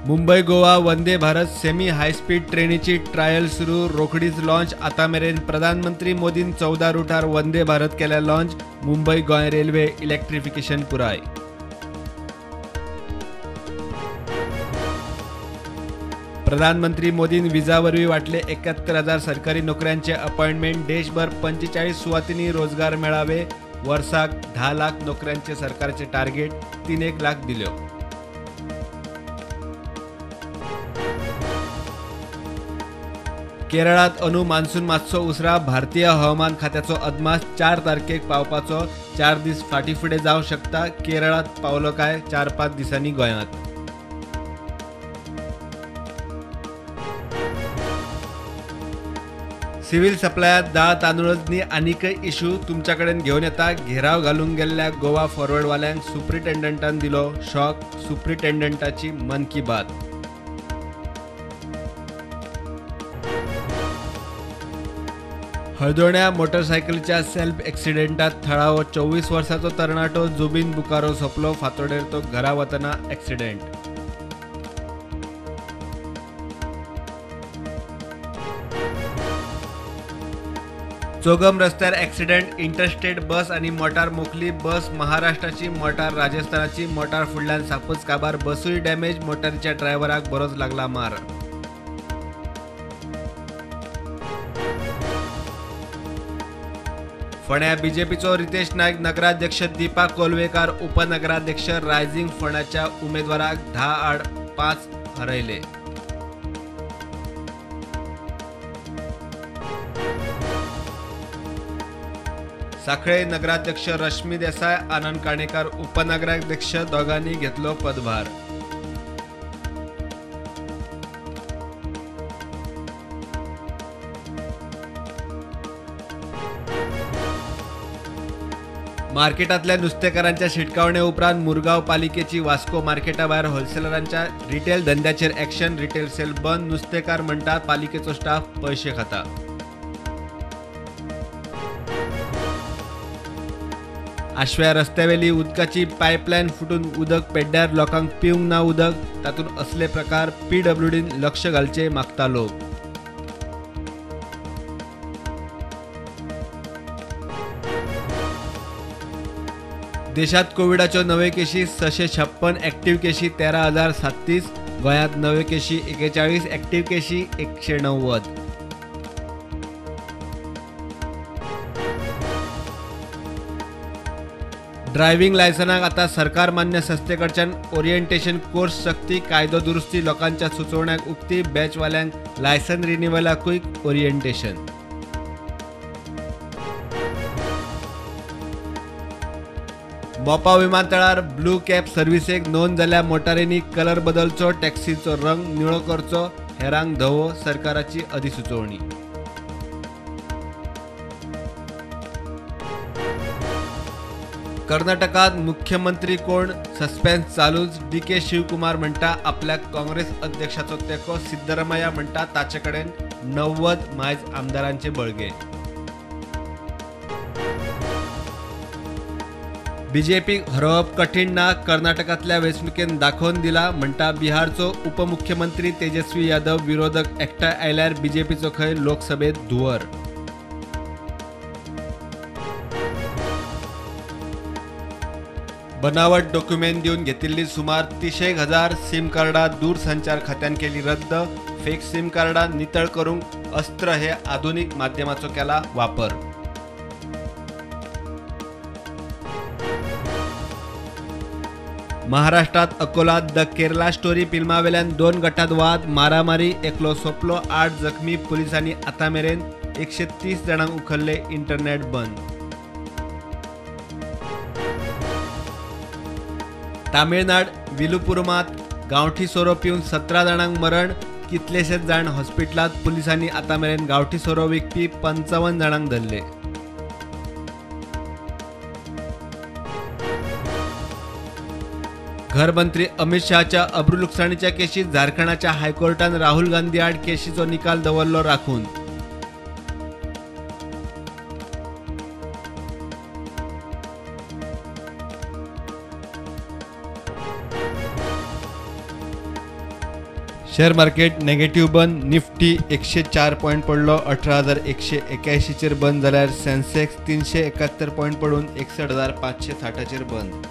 Mumbai Goa Vande Bharat semi high speed ट्रेनीची trial सुरू, रोखडीच लॉन्च. आतां मेरेन प्रधानमंत्री मोदीन 14 रुटार वंदे भारत केल्या launch. Mumbai Goa railway electrification पुराय. प्रधानमंत्री मोदीन विजा वरवीं वांटले 71,000 सरकारी नोकऱ्यांचे अपॉइंटमेंट. देशभर 45 सुवातींनी रोजगार मेळावे. वर्साक 10 लाख नोकऱ्यांचे सरकारचे टार्गेट, 3 लाख दिल्यो. केरळात अंदू मान्सून मातसो उसरा. भारतीय हवामान खात्याचो अदमास 4 तारखेक पावपाचो. 4 दीस फाटीं फुडें जावं शकता. केरळात पावलो काय 4-5 दिसांनी गोंयांत. सिव्हिल सप्लायात दाळ तांदूळनी आनीकय इश्यू तुमच्या कडेन घेवन येता. घेराव घालूंक गेल्ल्या गोवा फॉरवर्डवाल्यांक सुप्रिटेंडंटान दिलो शॉक. सुप्रिटेंडंटाची मन की बात. हळदोण्या मोटरसायकलीच्या सेल्फ एक्सिडेंटात थळावो 24 वर्सांचो तरणाटो जुबीन बुकारो सोंपलो. फांतोडेर तो घरा वतना एक्सिडेंट. चोगम रस्त्यार एक्सिडेंट. इंटरस्टेट बस आनी मोटार मोखली. बस महाराष्ट्राची, मोटार राजस्थानाची. मोटार फुडल्यान सापूच काबार. बसूय डॅमेज. मोटारीच्या ड्रायव्हराक बरोच लागला मार. फोंड्या बीजेपीचो रितेश नायक नगराध्यक्ष, दीपा कोलवेकार उपनगराध्यक्ष. रायझिंग फोंड्याच्या उमेदवाराक 10-5 हरयले. साखळे नगराध्यक्ष रश्मी देसाय, आनंद काणेकार उपनगराध्यक्ष, दोगांनी घेतलो पदभार. मार्केटांतल्या नुस्तेकारांच्या शिटकावणे उपरांत मुरगांव पालिकेची वास्को मार्केटा भायर होलसेलरांच्या रिटेल धंद्याचेर एक्शन. रिटेल सेल बंद. नुस्तेकार म्हणटात पालिकेचो स्टाफ पयशे खाता. आश्व्या रस्त्यावेली उदकाची पायपलायन फुटून उदक पेड्ड्यार. लोकांक पिवंक ना उदक. तातूंत असले प्रकार पीडब्ल्यूडीन लक्ष घालचें मागता लोक. देशात कोविडाच्यो नवे केशी 656, ॲक्टिव्ह केशी 13,037. गोंयांत नवे केशी 41, ॲक्टिव्ह केशी 190. ड्रायव्हिंग लायसनाक आतां सरकार मान्य संस्थेकडच्यान ओरिएंटेशन कोर्स सक्ती. कायदो दुरुस्ती लोकांच्या सुचोवण्याक उक्ती. बॅचवाल्यांक लायसन रिन्युअलाकूय ओरिएंटेशन. मोपा विमानतळार ब्लू कॅब सर्विसेक नोंद जाल्ल्या मोटारींनी कलर बदलचो, टॅक्सीचो रंग निळो करचो, हेरांक धवो. सरकाराची अधिसुचोवणी. कर्नाटकात मुख्यमंत्री कोण सस्पेन्स चालूच. डी के शिवकुमार म्हणटा आपल्याक काँग्रेस अध्यक्षाचो तेंको. सिद्धरामय्या म्हणटा ताचे कडेन 90 मायज आमदारांचे बळगे. बीजेपीक हरोवप कठीण ना, कर्नाटकांतल्या वेंचणुकेन दाखोवन दिला म्हणटा बिहारचो उपमुख्यमंत्री तेजस्वी यादव. विरोधक एकठांय आयल्यार बीजेपीचो खंय लोकसभेत धुंवर. बनावट डॉक्युमेंट दिवन घेतिल्ली सुमार 30,000 सिम कार्डां दूरसंचार खात्यान केली रद्द. फेक सिम कार्डां नितळ करूंक अस्त्र हे आधुनीक माध्यमाचो केला वापर. महाराष्ट्रात अकोलात the Kerala story फिल्मावेल्यान 2 गटात वाद, मारामारी, एकलो सोंपलो, 8 जखमी. पुलिसांनी आतां मेरेन 130 जाणांक उखल्ले. इंटरनेट बंद. तामिळनाड विलुपुरमात गांवठी सोरो पिवन 17 जाणांक मरण. कितलेशेच जाण हॉस्पिटलांत. पुलिसांनी आतां मेरेन गांवठी सोरो विकपी 55 जाणांक धरले. घरमंत्री अमित शहाच्या अब्रुलुकसाणीच्या केशीत झारखंडाच्या हायकोर्टान राहुल गांधी आड केशीचो निकाल दवरलो राखून. शेअर मार्केट नेगेटिव्ह बंद. निफ्टी 104 पॉयंट पडलो 18,181चेर बंद, जाल्यार सेन्सेक्स 371 पॉयंट पडून 61,560चेर बंद.